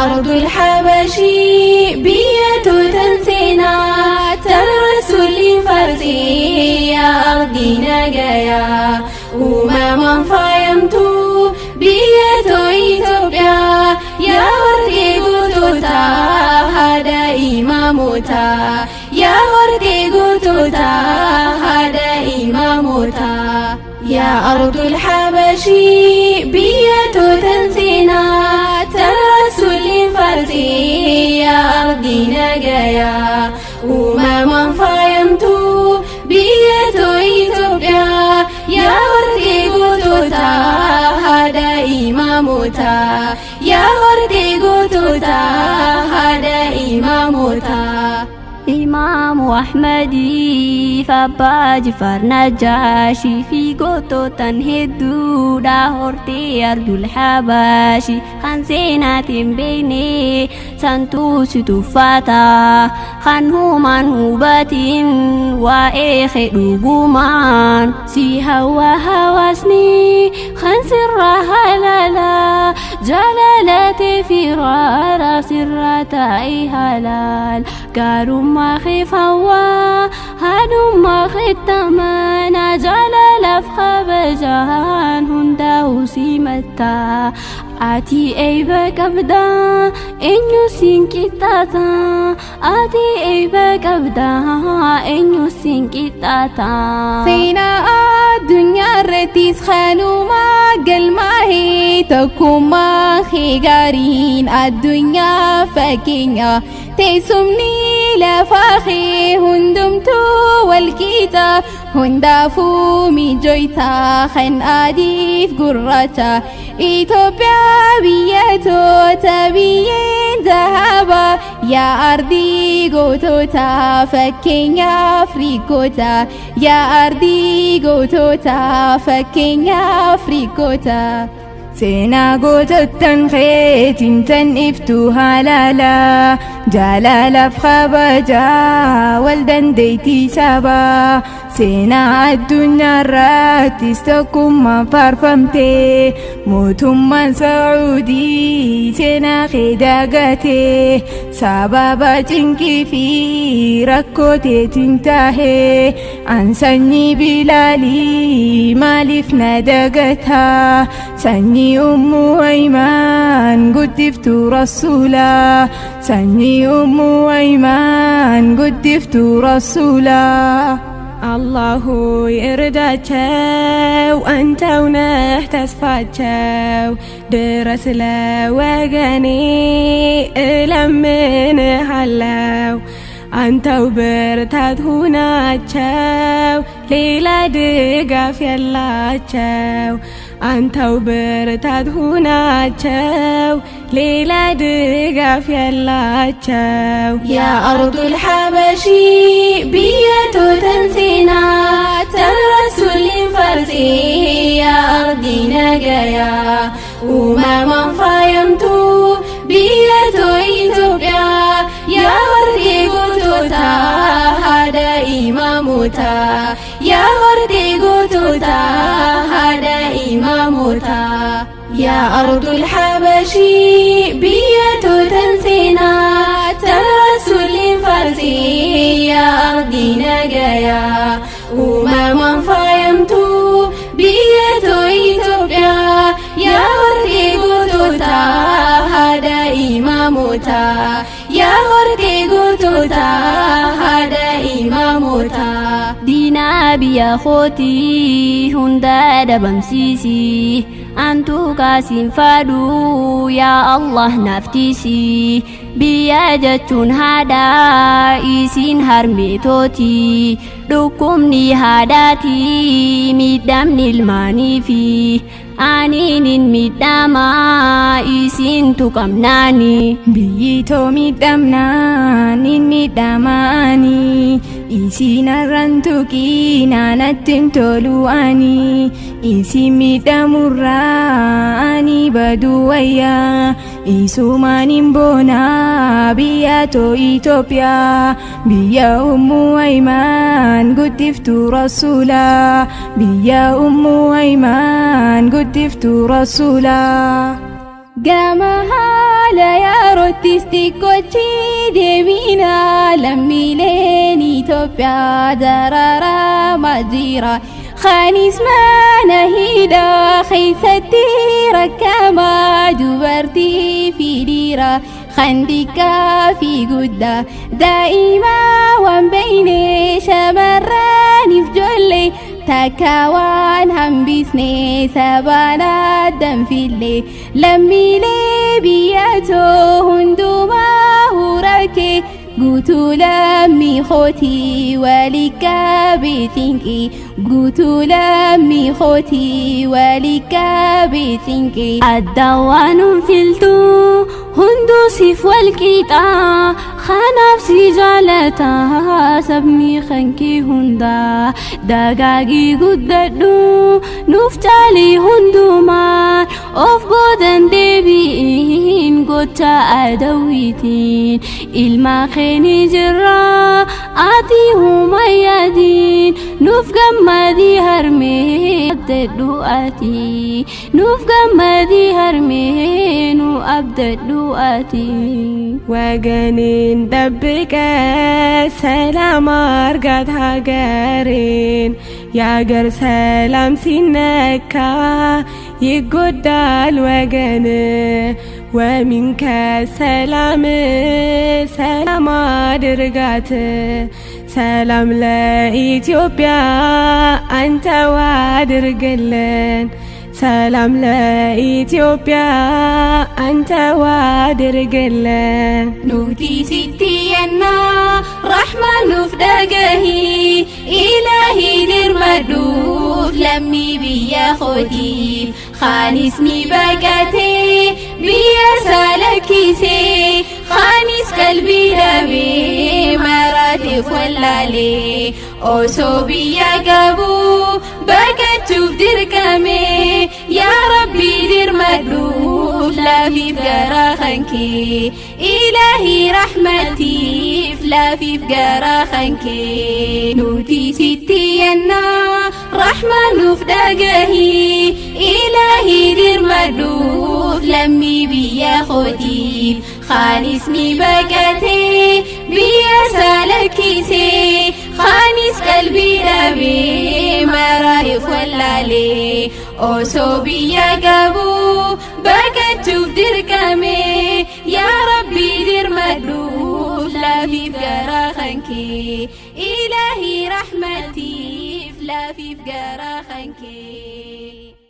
أرض الحبشي بيتو تنسينا ترسل فرسي يا أرضي نجايا أمما فايمتو بيتو إثيوبيا يا أرضي قوتوتا هذا إماموتا يا أرضي قوتوتا هذا إماموتا يا أرض الحبشي بيتو تنسينا ترسل فرسي يا أرضي نجايا أمما فايمتو بيتو إثيوبيا يا أرضي قوتوتا هذا إماموتا يا أرضي قوتوتا هذا إماموتا Imaamu Ahmadii fi Abbaa Jifaar Najaashii fi goototan hedduudha hortee ardul Habaashi kan seenaatiin beekne santuu si tuffata kan humaan hubatiin waa'ee kee dhugumaan si hawa hawaasni kan sirra halala jaalalate firaara sirra taa'e halaal gaarummaa خيف هوا هلما ختمانا جلال خبجان هنده سيمتا ati eeyba qabda eenyu siin qixxaata ati eeyba qabda eenyu siin qixxaata. Seenaa addunyaa irrattis kanumaa galmaa'ee tokkummaa kee gaariin addunyaa fakkeenya teessumni lafaa kee hundumtuu walqixa hundaafuu mijoyta kan adiif gurraacha Itoophiyaa biyyattoota biyyeen zahaba yaa ardii gootota fakkeenya Afriikoota yaa ardii gootota fakkeenya Afriikoota. Seenaa gootottan keetiin tan iftu halaala jaalalaaf kabajaa wal dandeettii sabaa seenaa addunyaa irrattis tokkummaan faarfamte mootummaan Saa'udii seenaa kee dagate sababa cinqii fi rakkoo teetiin tahe an sanyii Bilaalii maaliif na dagata sanyii Ummu Aymaan guddiftuu rasuulaa sanyii Ummu Aymaan guddiftuu rasuulaa. አላሁ ይርዳቸው፣ አንተው ነህ ተስፋቸው። ድረስ ለወገኔ እለምንሃለው፣ አንተው ብርታት ሁናቸው፣ ሌላ ድጋፍ የላቸው። አንተው ብርታት ሁናቸው፣ ሌላ ድጋፍ የላቸው። يا أرض الحبشي بيتو تنسينا ترسل فرسي يا أرضي نجايا أمما فايمتو بيتو إثيوبيا يا أرضي قوتوتا هذا إماموتا يا أرضي قوتوتا هذا إماموتا يا أرض الحبشي بيتو تنسينا ترسل فرسي يا أرضي نجايا أمما فايمتو بيتو إثيوبيا يا أرضي قوتوتا هذا إماموتا يا أرضي قوتوتا هذا إماموتا. Diinaa biyya kootii hunda dhabamsiisi antu kaasiin fadhu yaa Allah naaftiisi biyya jechuun haadha isiin harmeetooti dhukkubni haadhaati miidhamni ilmaaniifi aniinin miidhamaa isiin tuqamnaani. Biyyi too miidhamnaan hin miidhamaani isiin har'an tuqiinaa natti hin tolu ani isin miidhamurraa ani baduu wayyaa isumaan hin boonaa biyya too Itoophiyaa biyya Ummu Aymaan guddiftuu rasuulaa biyya Ummu Aymaan guddiftuu rasuulaa. Gama Haala yerootti xiqqoochi deebina lammiileen Itoophiyaa dararamaa jira. Khaanis mana hidhaa keessatti rakkamaa dubartii fi dhiira kan xiqqaa fi guddaa daa'ima waan beeyne shamarraniif ijoollee takka waan hambisne sabaan addan fille lammiilee biyyatoo hundumaa hurakkee guutuu lammii kootii walii qabee cinqii guutuu lammii kootii walii qabee cinqii. Addawaanuun filtuu hunduu siif wal qixaa kanaaf si jaalataa sabni kankee hundaa dagaagii guddadhu nuuf caalii hundumaan of boodan deebiin gocha adawwiitiin ilma keeni jirra ati humayyaadiin nuuf gammadii harmee abdadhu ati nuuf gammadii harmee nu abdadhu ati. ወገኔን ጠብቀ ሰላም አርጋት ሀገሬን የአገር ሰላም ሲነካ ይጎዳል ወገን ወሚንከ ሰላም ሰላም አድርጋት ሰላም ለኢትዮጵያ አንተው አድርግልን ሰላም ለኢትዮጵያ አንተው አድርግልን። Nuti sitti yennaa rahmaan nuuf dhagahi ilaahi dirmadhuuf lammii biyya kootiif khaanis ni baqatee biyya isaa lakkisee khaanis qalbii dhabee marateef wallaalee osoo biyya qabu baqachuuf dirqame yaa rabbi dirmadhuuf laafiif gara kankee ilaahi rahmatiif laafiif gara kankee nuti sitti yennaa rahmaan nuuf dhagahi ilaahi dirmadhuuf lammii biyya kootiif khaanis ni baqatee biyya isaa lakkisee khaanis qalbii dhabee marateef wallaalee osoo biyya qabu baqachuuf dirqame yaa rabbi dirmadhuuf laafiif gara kankee ilaahi rahmatiif laafiif gara kankee.